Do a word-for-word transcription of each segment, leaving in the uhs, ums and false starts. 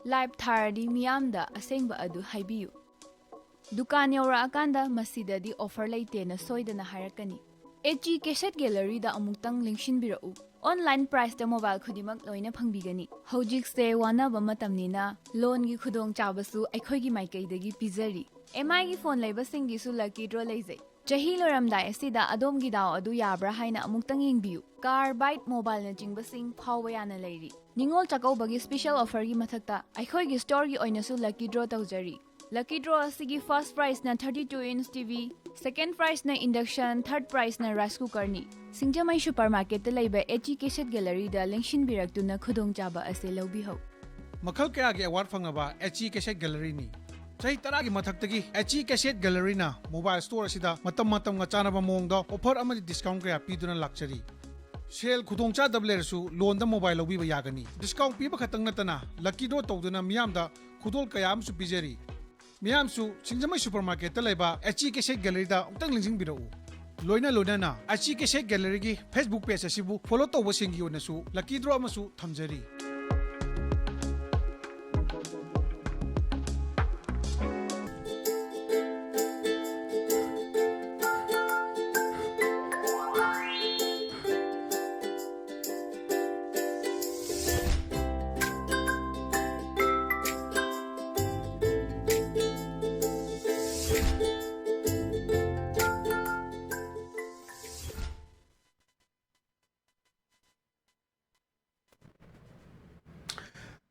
Live ꯊꯥꯔꯗꯤ ꯃꯤꯌꯥꯝꯗ ꯑꯁꯦꯡꯕ ꯑꯗꯨ ꯍꯥꯏꯕꯤꯌꯨ꯫ ꯗꯨꯀꯥꯟ ꯌꯧꯔꯛꯑꯀꯥꯟꯗ "ꯃꯁꯤꯗꯗꯤ ꯑꯣꯐꯔ ꯂꯩꯇꯦꯅ" ꯁꯣꯏꯗꯅ ꯍꯥꯏꯔꯛꯀꯅꯤ꯫ ꯑꯦꯆ ꯏ ꯀꯦꯁꯦꯠ ꯒꯦꯂꯔꯤꯗ ꯑꯃꯨꯛꯇꯪ ꯂꯦꯡꯁꯤꯟꯕꯤꯔꯛꯎ꯫ ꯑꯣꯟꯂꯥꯏꯟ ꯄ꯭ꯔꯥꯏꯁꯇ ꯃꯣꯕꯥꯏꯜ ꯈꯨꯗꯤꯡꯃꯛ ꯂꯣꯏꯅ ꯐꯪꯕꯤꯒꯅꯤ꯫ ꯍꯧꯖꯤꯛꯁꯦ ꯋꯥꯅꯕ ꯃꯇꯝꯅꯤꯅ ꯂꯣꯟꯒꯤ ꯈꯨꯗꯣꯡꯆꯥꯕꯁꯨ ꯑꯩꯈꯣꯏꯒꯤ ꯃꯥꯏꯀꯩꯗꯒꯤ ꯄꯤꯖꯔꯤ꯫ ꯑꯦꯝ ꯑꯥꯏꯒꯤ ꯐꯣꯟ ꯂꯩꯕꯁꯤꯡꯒꯤꯁꯨ ꯂꯛꯀꯤ ꯗ꯭ꯔꯣ ꯂꯩꯖꯩ꯫ ꯆꯍꯤ ꯂꯣꯏꯔꯝꯗꯥꯏ ꯑꯁꯤꯗ ꯑꯗꯣꯝꯒꯤ ꯗꯥꯎ ꯑꯗꯨ ꯌꯥꯕ꯭ꯔꯥ ꯍꯥꯏꯅ ꯑꯃꯨꯛꯇꯪ ꯌꯦꯡꯕꯤꯌꯨ꯫ ꯀꯥꯔ, ꯕꯥꯏꯛ, ꯃꯣꯕꯥꯏꯜꯅꯆꯤꯡꯕꯁꯤꯡ ꯐꯥꯎꯕ ꯌꯥꯅ ꯂꯩꯔꯤ꯫ ꯅꯤꯉꯣꯜ ꯆꯥꯛꯀꯧꯕꯒꯤ ꯁ꯭ꯄꯤꯁꯦꯜ ꯑꯣꯐꯔꯒꯤ ꯃꯊꯛꯇ ꯑꯩꯈꯣꯏꯒꯤ ꯁ꯭ꯇꯣꯔꯒꯤ ꯑꯣꯏꯅꯁꯨ ꯂꯛꯀꯤ ꯗ꯭ꯔꯣ ꯇꯧꯖꯔꯤ꯫ ꯂꯛꯀꯤ ꯗ꯭ꯔꯣ ꯑꯁꯤꯒꯤ ꯐꯥꯔꯁ ꯄ꯭ꯔꯥꯏꯖꯅ thirty two inch T V, second ꯄ꯭ꯔꯥꯏꯖꯅ ꯏꯟꯗꯛꯁꯟ, ꯊꯥꯔꯠ ꯄ꯭ꯔꯥꯏꯖꯅ ꯔꯥꯏꯁ ꯀꯨꯀꯔꯅꯤ꯫ ꯁꯤꯡꯖꯃꯩ ꯁꯨꯄꯔ ꯃꯥꯔꯀꯦꯠꯇ ꯂꯩꯕ ꯑꯦꯆ ꯏ ꯀꯦꯁꯦꯠ ꯒꯦꯂꯔꯤꯗ ꯂꯦꯡꯁꯤꯟꯕꯤꯔꯛꯇꯨꯅ ꯈꯨꯗꯣꯡꯆꯥꯕ ꯑꯁꯤ ꯂꯧꯕꯤꯍꯧ꯫ ꯃꯈꯜ ꯀꯌꯥꯒꯤ ꯑꯦꯋꯥꯔꯗ ꯐꯪꯂꯕ ꯑꯦꯆ ꯏ ꯀꯦꯁꯦꯠ ꯒꯦꯂꯔꯤꯅꯤ꯫ ꯆꯍꯤ ꯇꯔꯥꯒꯤ ꯃꯊꯛꯇꯒꯤ H E cassette ꯒꯦꯂꯔꯤꯅ mobile store ꯑꯁꯤꯗ ꯃꯇꯝ ꯃꯇꯝꯒ ꯆꯥꯟꯅꯕ ꯃꯑꯣꯡꯗ ꯑꯣꯐꯔ ꯑꯃꯗꯤ ꯗꯤꯁꯀꯥꯎꯟ ꯀꯌꯥ ꯄꯤꯗꯨꯅ ꯂꯥꯛꯆꯔꯤ꯫ ꯁꯦꯜ ꯈꯨꯗꯣꯡꯆꯥꯗꯕ ꯂꯩꯔꯁꯨ ꯂꯣꯟꯗ ꯃꯣꯕꯥꯏꯜ ꯂꯧꯕꯤꯕ ꯌꯥꯒꯅꯤ꯫ ꯗꯤꯁꯀꯥꯎꯟ ꯄꯤꯕ ꯈꯛꯇꯪ ꯅꯠꯇꯅ ꯂꯛꯀꯤ ꯗ꯭ꯔꯣ ꯇꯧꯗꯨꯅ ꯃꯤꯌꯥꯝꯗ ꯈꯨꯗꯣꯜ ꯀꯌꯥ ꯑꯃꯁꯨ ꯄꯤꯖꯔꯤ꯫ ꯃꯤꯌꯥꯝꯁꯨ ꯁꯤꯡꯖꯃꯩ ꯁꯨꯄꯔ ꯃꯥꯔꯀꯦꯠꯇ ꯂꯩꯕ ꯑꯦꯆ ꯏ ꯀꯦꯁꯦꯠ ꯒꯦꯂꯔꯤꯗ ꯑꯃꯨꯛꯇꯪ ꯂꯦꯡꯁꯤꯟꯕꯤꯔꯛꯎ꯫ ꯂꯣꯏꯅ ꯂꯣꯏꯅꯅ H E cassette ꯒꯦꯂꯔꯤꯒꯤ Facebook page ꯑꯁꯤꯕꯨ ꯐꯣꯂꯣ ꯇꯧꯕꯁꯤꯡꯒꯤ ꯑꯣꯏꯅꯁꯨ ꯂꯛꯀꯤ ꯗ꯭ꯔꯣ ꯑꯃꯁꯨ ꯊꯝꯖꯔꯤ꯫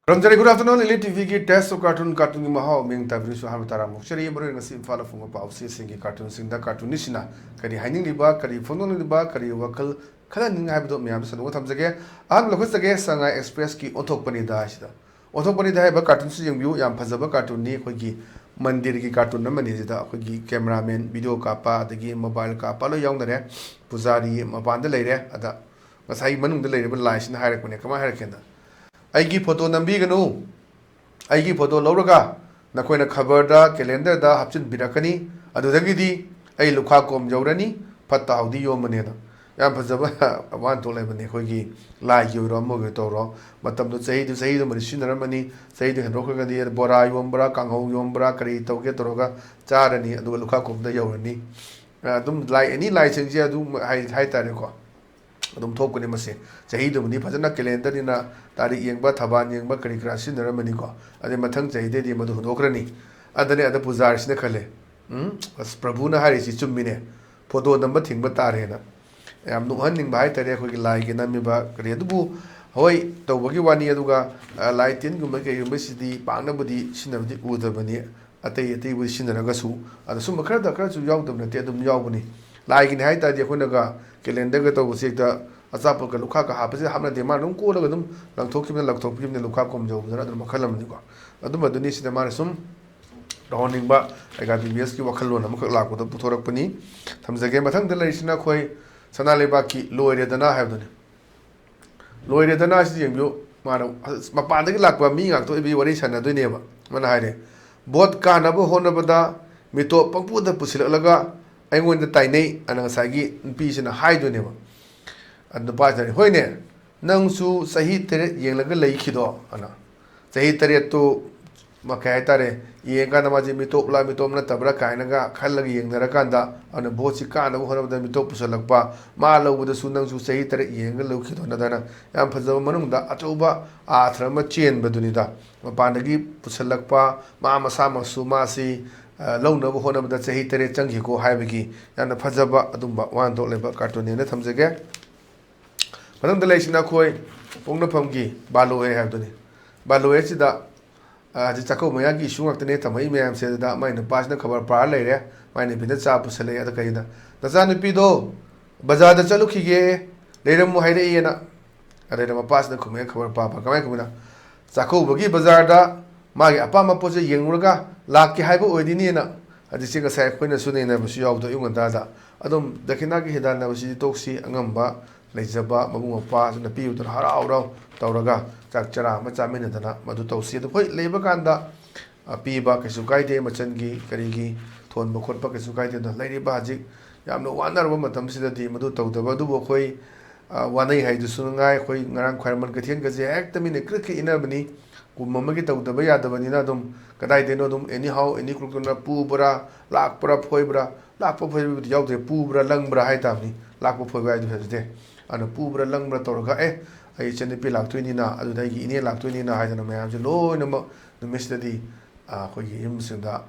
ꯈꯨꯔꯨꯝꯖꯔꯤ꯫ Good afternoon, Elite ꯇꯤ ꯚꯤꯒꯤ Taste of Cartoon, ꯀꯥꯔꯇꯨꯟꯒꯤ ꯃꯍꯥꯎ, ꯃꯤꯡ ꯇꯥꯕꯤꯔꯤꯁꯨ ꯑꯍꯥꯟꯕ ꯇꯔꯥꯝ ꯑꯣꯛꯆꯔꯤ꯫ ꯃꯔꯨꯑꯣꯏꯅ ꯉꯁꯤ ꯏꯝꯐꯥꯜꯗ ꯐꯣꯡꯕ ꯄꯥꯎ ꯆꯦꯁꯤꯡꯒꯤ ꯀꯥꯔꯇꯨꯟꯁꯤꯡꯗ ꯀꯥꯔꯇꯨꯟꯅꯤꯁꯤꯅ ꯀꯔꯤ ꯍꯥꯏꯅꯤꯡꯂꯤꯕ, ꯀꯔꯤ ꯐꯣꯡꯗꯣꯛꯅꯤꯡꯂꯤꯕ, ꯀꯔꯤ ꯋꯥꯈꯜ ꯈꯜꯍꯟꯅꯤꯡꯉꯤ ꯍꯥꯏꯕꯗꯨ ꯃꯌꯥꯝꯗ ꯁꯟꯗꯣꯛꯅ ꯊꯝꯖꯒꯦ꯫ ꯑꯍꯥꯟꯕ ꯂꯧꯈꯠꯆꯒꯦ, ꯁꯉꯥꯏ ꯑꯦꯛꯁꯄ꯭ꯔꯦꯁꯀꯤ ꯑꯣꯟꯊꯣꯛꯄꯅꯤꯗ ꯍꯥꯏꯁꯤꯗ꯫ ꯑꯣꯟꯊꯣꯛꯄꯅꯤꯗ ꯍꯥꯏꯔꯤꯕ ꯀꯥꯔꯇꯨꯟꯁꯤ ꯌꯦꯡꯕꯤꯌꯨ, ꯌꯥꯝ ꯐꯖꯕ ꯀꯥꯔꯇꯨꯟꯅꯤ꯫ ꯑꯩꯈꯣꯏꯒꯤ ꯃꯟꯗꯤꯔꯒꯤ ꯀꯥꯔꯇꯨꯟ ꯑꯃꯅꯤ꯫ ꯁꯤꯗ ꯑꯩꯈꯣꯏꯒꯤ ꯀꯦꯃꯦꯔꯥꯃꯦꯟ, ꯚꯤꯗꯤꯑꯣ ꯀꯥꯞꯄ, ꯑꯗꯒꯤ ꯃꯣꯕꯥꯏꯜ ꯀꯥꯞꯄ ꯂꯣꯏ ꯌꯥꯎꯅꯔꯦ꯫ ꯄꯨꯖꯥꯔꯤ ꯃꯄꯥꯟꯗ ꯂꯩꯔꯦ꯫ ꯑꯗ ꯉꯁꯥꯏ ꯃꯅꯨꯡꯗ ꯂꯩꯔꯤꯕ ꯂꯥꯏꯁꯤꯅ ꯍꯥꯏꯔꯛꯄꯅꯦ꯫ ꯀꯃꯥꯏꯅ ꯍꯥꯏꯔꯛꯀꯦꯗ, "ꯑꯩꯒꯤ ꯐꯣꯇꯣ ꯅꯝꯕꯤꯒꯅꯨ, ꯑꯩꯒꯤ ꯐꯣꯇꯣ ꯂꯧꯔꯒ ꯅꯈꯣꯏꯅ ꯈꯕꯔꯗ, ꯀꯦꯂꯦꯟꯗꯔꯗ ꯍꯥꯞꯆꯤꯟꯕꯤꯔꯛꯀꯅꯤ꯫ ꯑꯗꯨꯗꯒꯤꯗꯤ ꯑꯩ ꯂꯨꯈꯥ ꯀꯣꯝ ꯌꯧꯔꯅꯤ, ꯐꯠꯇ ꯍꯥꯎꯗꯤ ꯌꯣꯝꯕꯅꯦꯅ"꯫ ꯌꯥꯝ ꯐꯖꯕ ꯋꯥꯍꯟꯊꯣꯛ ꯂꯩꯕꯅꯤ꯫ ꯑꯩꯈꯣꯏꯒꯤ ꯂꯥꯏꯒꯤ ꯑꯣꯏꯔꯣ, ꯑꯃꯒꯤ ꯑꯣꯏꯔꯣ ꯇꯧꯔꯣ, ꯃꯇꯝꯗꯣ, ꯆꯍꯤꯗꯨ, ꯆꯍꯤꯗꯨꯃꯗꯤ ꯁꯤꯖꯤꯟꯅꯔꯝꯃꯅꯤ꯫ ꯆꯍꯤꯗꯨ ꯍꯦꯟꯗꯣꯛꯈ꯭ꯔꯒꯗꯤ ꯕꯣꯔꯥ ꯌꯣꯟꯕ꯭ꯔꯥ, ꯀꯥꯡꯍꯧ ꯌꯣꯟꯕ꯭ꯔꯥ, ꯀꯔꯤ ꯇꯧꯒꯦ ꯇꯧꯔꯒ ꯆꯥꯔꯅꯤ, ꯑꯗꯨꯒ ꯂꯨꯈꯥꯛ ꯈꯨꯝꯕꯗ ꯌꯧꯔꯅꯤ꯫ ꯑꯗꯨꯝ ꯂꯥꯏ, ꯑꯦꯅꯤ ꯂꯥꯏꯁꯤꯡꯁꯦ ꯑꯗꯨꯝ ꯍꯥꯏ-, ꯍꯥꯏꯇꯥꯔꯦꯀꯣ, ꯑꯗꯨꯝ ꯊꯣꯛꯄꯅꯤ꯫ ꯃꯁꯤ ꯆꯍꯤꯗꯨꯕꯨꯗꯤ ꯐꯖꯅ ꯀꯦꯂꯦꯟꯗꯔꯅꯤꯅ ꯇꯥꯔꯤꯛ ꯌꯦꯡꯕ, ꯊꯕꯥꯟ ꯌꯦꯡꯕ, ꯀꯔꯤ ꯀꯔꯥ ꯁꯤꯖꯤꯟꯅꯔꯝꯃꯅꯤꯀꯣ꯫ ꯑꯗꯩ ꯃꯊꯪ ꯆꯍꯤꯗꯩꯗꯤ ꯃꯗꯨ ꯍꯨꯟꯗꯣꯛꯈ꯭ꯔꯅꯤ꯫ ꯑꯗꯅꯦ ꯑꯗ ꯄꯨꯖꯥꯔꯤꯁꯤꯅ ꯈꯜꯂꯦ, "ꯎꯝ, ꯑꯁ, ꯄ꯭ꯔꯚꯨꯅ ꯍꯥꯏꯔꯤꯁꯤ ꯆꯨꯝꯃꯤꯅꯦ, ꯐꯣꯇꯣ ꯅꯝꯕ ꯊꯤꯡꯕ ꯇꯥꯔꯦꯅ"꯫ ꯌꯥꯝ ꯅꯣꯛꯍꯟꯅꯤꯡꯕ ꯍꯥꯏꯇꯥꯔꯦ ꯑꯩꯈꯣꯏꯒꯤ ꯂꯥꯏꯒꯤ ꯅꯝꯃꯤꯕ ꯀꯔꯤ꯫ ꯑꯗꯨꯕꯨ ꯍꯣꯏ, ꯇꯧꯕꯒꯤ ꯋꯥꯅꯤ꯫ ꯑꯗꯨꯒ, ꯑ, ꯂꯥꯏ ꯇꯤꯟꯒꯨꯝꯕ ꯀꯩꯒꯨꯝꯕꯁꯤꯗꯤ ꯄꯥꯛꯅꯕꯨꯗꯤ ꯁꯤꯖꯤꯟꯅꯕꯗꯤ ꯎꯗꯕꯅꯤ꯫ ꯑꯇꯩ ꯑꯇꯩꯕꯨꯗꯤ ꯁꯤꯖꯤꯟꯅꯔꯒꯁꯨ, ꯑꯗꯣ ꯁꯨꯝꯕ ꯈꯔꯗ ꯈꯔꯁꯨ ꯌꯥꯎꯗꯕ ꯅꯠꯇꯦ, ꯑꯗꯨꯝ ꯌꯥꯎꯕꯅꯤ꯫ ꯂꯥꯏꯒꯤꯅꯤ ꯍꯥꯏ ꯇꯥꯔꯗꯤ ꯑꯩꯈꯣꯏꯅꯒ ꯀꯦꯂꯦꯟꯗꯔꯒ ꯇꯧꯕꯁꯦ ꯍꯦꯛꯇ ꯑꯆꯥꯄꯣꯠꯀ ꯂꯨꯈꯥꯛꯀ ꯍꯥꯞꯄꯁꯦ ꯍꯥꯞꯅꯗꯦ꯫ ꯃꯥꯅ ꯑꯗꯨꯝ ꯀꯣꯜꯂꯒ ꯑꯗꯨꯝ ꯂꯪꯊꯣꯛꯈꯤꯕꯅ ꯂꯪꯊꯣꯛꯈꯤꯕꯅ ꯂꯨꯈꯥꯛ ꯈꯨꯝꯖꯧꯕꯗꯨꯅ ꯑꯗꯨꯝ ꯃꯈꯜ ꯑꯃꯅꯤꯀꯣ꯫ ꯑꯗꯨꯝꯕꯗꯨꯅꯤ ꯁꯤꯗ ꯃꯥꯅ ꯁꯨꯝ ꯇꯧꯍꯟꯅꯤꯡꯕ ꯑꯩꯒ ꯕꯤ ꯕꯤ ꯑꯦꯁꯀꯤ ꯋꯥꯈꯜꯂꯣꯟ ꯑꯃꯈꯛ ꯂꯥꯛꯄꯗ ꯄꯨꯊꯣꯔꯛꯄꯅꯤ꯫ ꯊꯝꯖꯒꯦ꯫ ꯃꯊꯪꯗ ꯂꯩꯔꯤꯁꯤꯅ ꯑꯩꯈꯣꯏ ꯁꯅꯥ ꯂꯩꯕꯥꯛꯀꯤ "ꯂꯣꯏꯔꯦꯗꯅ" ꯍꯥꯏꯕꯗꯨꯅꯤ꯫ "ꯂꯣꯏꯔꯦꯗꯅ" ꯁꯤ ꯌꯦꯡꯕꯤꯌꯨ꯫ ꯃꯥꯅ ꯃꯄꯥꯟꯗꯒꯤ ꯂꯥꯛꯄ ꯃꯤ ꯉꯥꯛꯇ ꯑꯣꯏꯕꯒꯤ ꯋꯥꯔꯤ ꯁꯥꯟꯅꯗꯣꯏꯅꯦꯕ꯫ ꯃꯥꯅ ꯍꯥꯏꯔꯦ, "ꯚꯣꯠ ꯀꯥꯅꯕ ꯍꯣꯠꯅꯕꯗ ꯃꯤꯇꯣꯞ ꯄꯪꯄꯨꯗ ꯄꯨꯁꯤꯜꯂꯛꯂꯒ ꯑꯩꯉꯣꯟꯗ ꯇꯥꯏꯅꯩ" ꯑꯅ ꯉꯁꯥꯏꯒꯤ ꯅꯨꯄꯤꯁꯤꯅ ꯍꯥꯏꯗꯣꯏꯅꯦꯕ꯫ ꯑꯗꯨ ꯅꯨꯄꯥꯁꯤꯅ, "ꯍꯣꯏꯅꯦ, ꯅꯪꯁꯨ ꯆꯍꯤ ꯇꯔꯦꯠ ꯌꯦꯡꯂꯒ ꯂꯩꯈꯤꯗꯣ" ꯑꯅ꯫ ꯆꯍꯤ ꯇꯔꯦꯠꯇꯨ ꯃ-, ꯀꯩ ꯍꯥꯏꯇꯥꯔꯦ, ꯌꯦꯡꯉꯀꯥꯟꯗ ꯃꯥꯁꯦ ꯃꯤꯇꯣꯞꯂ ꯃꯤꯇꯣꯞ ꯅꯠꯇꯕ꯭ꯔꯥ ꯀꯥꯏꯅꯒ ꯈꯜꯂꯒ ꯌꯦꯡꯅꯔꯀꯥꯟꯗ, ꯑꯗꯨꯅ ꯚꯣꯠꯁꯤ ꯀꯥꯅꯕ ꯍꯣꯠꯅꯕꯗ ꯃꯤꯇꯣꯞ ꯄꯨꯁꯜꯂꯛꯄ, ꯃꯥ ꯂꯧꯕꯗꯁꯨ ꯅꯪꯁꯨ ꯆꯍꯤ ꯇꯔꯦꯠ ꯌꯦꯡꯉꯒ ꯂꯧꯈꯤꯗꯣ ꯅꯠꯇꯅ, ꯌꯥꯝ ꯐꯖꯕ ꯃꯅꯨꯡꯗ ꯑꯆꯧꯕ ꯑꯥꯊ꯭ꯔ ꯑꯃ ꯆꯦꯟꯕꯗꯨꯅꯤꯗ꯫ ꯃꯄꯥꯟꯗꯒꯤ ꯄꯨꯁꯜꯂꯛꯄ, ꯃꯥ ꯃꯁꯥꯃꯛꯁꯨ ꯃꯥꯁꯤ, ꯑ, ꯂꯧꯅꯕ ꯍꯣꯠꯅꯕꯗ ꯆꯍꯤ ꯇꯔꯦꯠ ꯆꯪꯈꯤꯀꯣ ꯍꯥꯏꯕꯒꯤ ꯌꯥꯝꯅ ꯐꯖꯕ ꯑꯗꯨꯝꯕ ꯋꯥꯍꯟꯊꯣꯛ ꯂꯩꯕ ꯀꯥꯔꯇꯨꯟꯅꯦꯅ ꯊꯝꯖꯒꯦ꯫ ꯃꯊꯪꯗ ꯂꯩꯔꯤꯁꯤꯅ ꯑꯩꯈꯣꯏ ꯄꯣꯛꯅꯐꯝꯒꯤ ꯕꯥꯂꯣꯑꯦ ꯍꯥꯏꯕꯗꯨꯅꯤ꯫ ꯕꯥꯂꯣꯑꯦꯁꯤꯗ, ꯑ, ꯍꯧꯖꯤꯛ ꯆꯥꯛꯀꯧꯕ ꯃꯌꯥꯒꯤ issue ꯉꯥꯛꯇꯅꯦ ꯇꯝꯃꯛꯏ ꯃꯌꯥꯝꯁꯦ꯫ ꯑꯗꯨꯗ ꯃꯥꯏ ꯅꯨꯄꯥꯁꯤꯅ ꯈꯕꯔ ꯄꯥꯔ ꯂꯩꯔꯦ, ꯃꯥꯏ ꯅꯨꯄꯤꯅ ꯆꯥ ꯄꯨꯁꯜꯂꯛꯑꯦ꯫ ꯑꯗ ꯀꯔꯤꯅ, "ꯅꯆꯥꯅꯨꯄꯤꯗꯣ ꯕꯖꯥꯔꯗ ꯆꯠꯂꯨꯈꯤꯒꯦ, ꯂꯩꯔꯝꯃꯨ ꯍꯥꯏꯔꯛꯏꯅ"꯫ ꯑꯗꯩꯗ ꯃꯄꯥꯁꯤꯅ ꯈꯨꯝꯃꯛꯑꯦ ꯈꯕꯔ ꯄꯥꯕ꯫ ꯀꯃꯥꯏꯅ ꯈꯨꯝꯃꯤꯅ? "ꯆꯥꯛꯀꯧꯕꯒꯤ ꯕꯖꯥꯔꯗ ꯃꯥꯒꯤ ꯑꯄꯥꯝꯕ ꯄꯣꯠ ꯆꯩ ꯌꯦꯡꯉꯨꯔꯒ ꯂꯥꯛꯀꯦ ꯍꯥꯏꯕ ꯑꯣꯏꯗꯣꯏꯅꯤꯅ"꯫ ꯍꯧꯖꯤꯛꯁꯦ ꯉꯁꯥꯏ ꯑꯩꯈꯣꯏꯅꯁꯨ ꯅꯩꯅꯕꯁꯨ ꯌꯥꯎꯕꯗꯣ ꯑꯌꯨꯛ ꯉꯟꯇꯥꯗ꯫ ꯑꯗꯨꯝ ꯗꯈꯤꯅꯥꯒꯤ ꯍꯤꯗꯥꯟꯅꯕꯁꯤꯗꯤ ꯇꯣꯛꯁꯤ, ꯑꯉꯝꯕ ꯂꯩꯖꯕ ꯃꯕꯨꯡ ꯃꯧꯄ꯭ꯋꯥꯁꯤꯡꯅ ꯄꯤꯕꯗꯨꯅ ꯍꯔꯥꯎ ꯍꯔꯥꯎ ꯇꯧꯔꯒ ꯆꯥꯛ ꯆꯔꯥ ꯑꯃ ꯆꯥꯃꯤꯟꯅꯗꯅ ꯃꯗꯨ ꯇꯧꯁꯤ꯫ ꯑꯗꯨ ꯍꯣꯏ, ꯂꯩꯕ ꯀꯥꯟꯗ, ꯑ, ꯄꯤꯕ ꯀꯩꯁꯨ ꯀꯥꯏꯗꯦ, ꯃꯆꯟꯒꯤ ꯀꯔꯤꯒꯤ ꯊꯣꯟꯕ ꯈꯣꯠꯄ ꯀꯩꯁꯨ ꯀꯥꯏꯗꯦ꯫ ꯑꯗꯣ ꯂꯩꯔꯤꯕ ꯍꯧꯖꯤꯛ ꯌꯥꯝꯅ ꯋꯥꯅꯔꯕ ꯃꯇꯝꯁꯤꯗꯗꯤ ꯃꯗꯨ ꯇꯧꯗꯕ ꯑꯗꯨꯕꯨ ꯑꯩꯈꯣꯏ, ꯑ, ꯋꯥꯅꯩ ꯍꯥꯏꯗꯨꯁꯨ ꯉꯥꯏ, ꯑꯩꯈꯣꯏ ꯉꯔꯥꯡ ꯈ꯭ꯋꯥꯏꯔꯝꯕꯟ ꯀꯩꯊꯦꯜꯒꯁꯦ ꯍꯦꯛꯇ ꯃꯤꯅ ꯀ꯭ꯔꯤꯛ ꯀ꯭ꯔꯤꯛ ꯏꯟꯅꯕꯅꯤ꯫ ꯀꯨꯝ ꯑꯃꯒꯤ ꯇꯧꯗꯕ ꯌꯥꯗꯕꯅꯤꯅ ꯑꯗꯨꯝ ꯀꯗꯥꯏꯗꯩꯅꯣ ꯑꯗꯨꯝ ꯑꯦꯅꯤ ꯍꯥꯎ ꯑꯦꯅꯤ ꯀ꯭ꯔꯨꯛꯇꯨꯅ ꯄꯨꯕ꯭ꯔꯥ, ꯂꯥꯛꯄ꯭ꯔꯥ, ꯐꯣꯏꯕ꯭ꯔꯥ, ꯂꯥꯛꯄ ꯐꯣꯏꯕꯕꯨꯗꯤ ꯌꯥꯎꯗ꯭ꯔꯦ, ꯄꯨꯕ꯭ꯔꯥ ꯂꯪꯕ꯭ꯔꯥ ꯍꯥꯏ ꯇꯥꯕꯅꯤ꯫ ꯂꯥꯛꯄ ꯐꯣꯏꯕ ꯍꯥꯏꯗꯨ ꯐꯖꯗꯦ꯫ ꯑꯗꯨꯅ ꯄꯨꯕ꯭ꯔꯥ ꯂꯪꯕ꯭ꯔꯥ ꯇꯧꯔꯒ, "ꯑꯦ, ꯑꯩ ꯏꯆꯟꯅꯨꯄꯤ ꯂꯥꯛꯇꯣꯏꯅꯤꯅ, ꯑꯗꯨꯗ ꯑꯩꯒꯤ ꯏꯅꯦ ꯂꯥꯛꯇꯣꯏꯅꯤꯅ" ꯍꯥꯏꯗꯅ ꯃꯌꯥꯝꯁꯦ ꯂꯣꯏꯅꯃꯛ ꯅꯨꯃꯤꯠꯁꯤꯗꯗꯤ, ꯑ, ꯑꯩꯈꯣꯏꯒꯤ ꯌꯨꯝꯁꯤꯡꯗ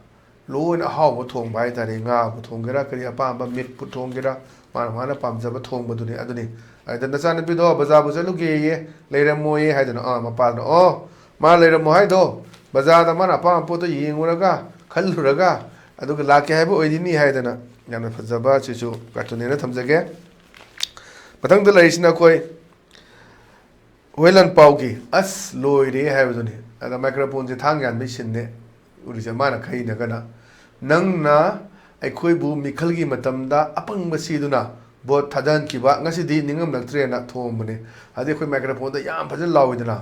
ꯂꯣꯏꯅ ꯑꯍꯥꯎꯕ ꯊꯣꯡꯕ ꯍꯥꯏ ꯇꯥꯔꯦ꯫ ꯉꯥꯕꯨ ꯊꯣꯡꯒꯦꯔꯥ, ꯀꯔꯤ ꯑꯄꯥꯝꯕ ꯃꯤꯠꯄꯨ ꯊꯣꯡꯒꯦꯔꯥ, ꯃꯥꯅ ꯃꯥꯅ ꯄꯥꯝꯖꯕ ꯊꯣꯡꯕꯗꯨꯅꯤ꯫ ꯑꯗꯨꯅꯤ꯫ ꯑꯗ ꯅꯆꯥꯅꯨꯄꯤꯗꯣ ꯕꯖꯥꯔꯕꯨ ꯆꯠꯂꯨꯒꯦꯌꯦ, ꯂꯩꯔꯝꯃꯣꯌꯦ ꯍꯥꯏꯗꯅ, ꯑꯥ, ꯃꯄꯥꯗꯨꯅ, "ꯑꯣ, ꯃꯥ ꯂꯩꯔꯝꯃꯣ ꯍꯥꯏꯗꯣ, ꯕꯖꯥꯔꯗ ꯃꯥꯅ ꯑꯄꯥꯝꯕ ꯄꯣꯠꯇꯣ ꯌꯦꯡꯉꯨꯔꯒ, ꯈꯜꯂꯨꯔꯒ, ꯑꯗꯨꯒ ꯂꯥꯛꯀꯦ ꯍꯥꯏꯕ ꯑꯣꯏꯗꯣꯏꯅꯤ" ꯍꯥꯏꯗꯅ꯫ ꯌꯥꯝꯅ ꯐꯖꯕ, ꯁꯤꯁꯨ ꯀꯥꯔꯇꯨꯟꯅꯦꯅ ꯊꯝꯖꯒꯦ꯫ ꯃꯊꯪꯗ ꯂꯩꯔꯤꯁꯤꯅ ꯑꯩꯈꯣꯏ ꯍꯨꯏꯂꯟ ꯄꯥꯎꯒꯤ "ꯑꯁ ꯂꯣꯏꯔꯦ" ꯍꯥꯏꯕꯗꯨꯅꯤ꯫ ꯑꯗ ꯃꯥꯏꯀ꯭ꯔꯣꯐꯣꯟꯁꯦ ꯊꯥꯡ ꯌꯥꯟꯕꯩ ꯁꯤꯟꯅꯦ ꯎꯔꯤꯁꯦ꯫ ꯃꯥꯅ ꯈꯩꯅꯒꯅ, "ꯅꯪꯅ ꯑꯩꯈꯣꯏꯕꯨ ꯃꯤꯈꯜꯒꯤ ꯃꯇꯝꯗ ꯑꯄꯪꯕ ꯁꯤꯗꯨꯅ ꯚꯣꯠ ꯊꯥꯗꯍꯟꯈꯤꯕ ꯉꯁꯤꯗꯤ ꯅꯤꯡꯉꯝꯂꯛꯇ꯭ꯔꯦꯅ" ꯊꯣꯝꯕꯅꯦ꯫ ꯑꯗꯩ ꯑꯩꯈꯣꯏ ꯃꯥꯏꯀ꯭ꯔꯣꯐꯣꯟꯗ ꯌꯥꯝ ꯐꯖꯅ ꯂꯥꯎꯏꯗꯅ,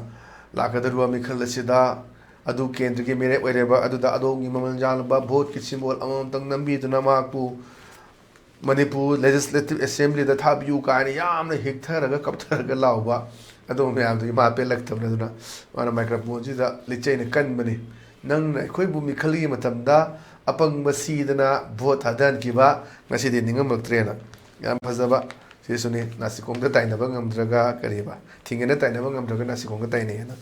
"ꯂꯥꯛꯀꯗꯧꯔꯤꯕ ꯃꯤꯈꯜ ꯑꯁꯤꯗ ꯑꯗꯨ ꯀꯦꯟꯗ꯭ꯔꯒꯤ ꯃꯤꯔꯦꯞ ꯑꯣꯏꯔꯤꯕ ꯑꯗꯨꯗ ꯑꯗꯣꯝꯒꯤ ꯃꯃꯜ ꯌꯥꯝꯂꯕ ꯚꯣꯠꯀꯤ ꯁꯤꯝꯕꯣꯜ ꯑꯃꯃꯝꯇꯪ ꯅꯝꯕꯤꯗꯨꯅ ꯃꯍꯥꯛꯄꯨ ꯃꯅꯤꯄꯨꯔ ꯂꯦꯖꯤꯁꯂꯦꯇꯤꯚ ꯑꯦꯁꯦꯝꯕ꯭ꯂꯤꯗ ꯊꯥꯕꯤꯌꯨ" ꯀꯥꯏꯅ ꯌꯥꯝꯅ ꯍꯤꯛꯊꯔꯒ ꯀꯞꯊꯔꯒ ꯂꯥꯎꯕ, ꯑꯗꯨꯝꯕ ꯃꯌꯥꯝꯗꯨꯒꯤ ꯃꯥ ꯄꯦꯜꯂꯛꯇꯕꯅ꯫ ꯑꯗꯨꯅ ꯃꯥꯅ ꯃꯥꯏꯀ꯭ꯔꯣꯐꯣꯟꯁꯤꯗ ꯂꯤꯆꯩꯅ ꯀꯟꯕꯅꯤ, "ꯅꯪꯅ ꯑꯩꯈꯣꯏꯕꯨ ꯃꯤꯈꯜꯒꯤ ꯃꯇꯝꯗ ꯑꯄꯪꯕ ꯁꯤꯗꯅ ꯚꯣꯠ ꯊꯥꯗꯍꯟꯈꯤꯕ ꯉꯁꯤꯗꯤ ꯅꯤꯡꯉꯝꯂꯛꯇ꯭ꯔꯦꯅ꯫ ꯌꯥꯝ ꯐꯖꯕ꯫ ꯁꯤꯁꯨꯅꯤ, "ꯅꯥꯁꯤꯀꯣꯡꯗ ꯇꯥꯏꯅꯕ ꯉꯝꯗ꯭ꯔꯒ ꯀꯔꯤꯕ, ꯊꯤꯡꯒꯅ ꯇꯥꯏꯅꯕ ꯉꯝꯗ꯭ꯔꯒ ꯅꯥꯁꯤꯀꯣꯡꯗ ꯇꯥꯏꯅꯩ" ꯍꯥꯏꯅ꯫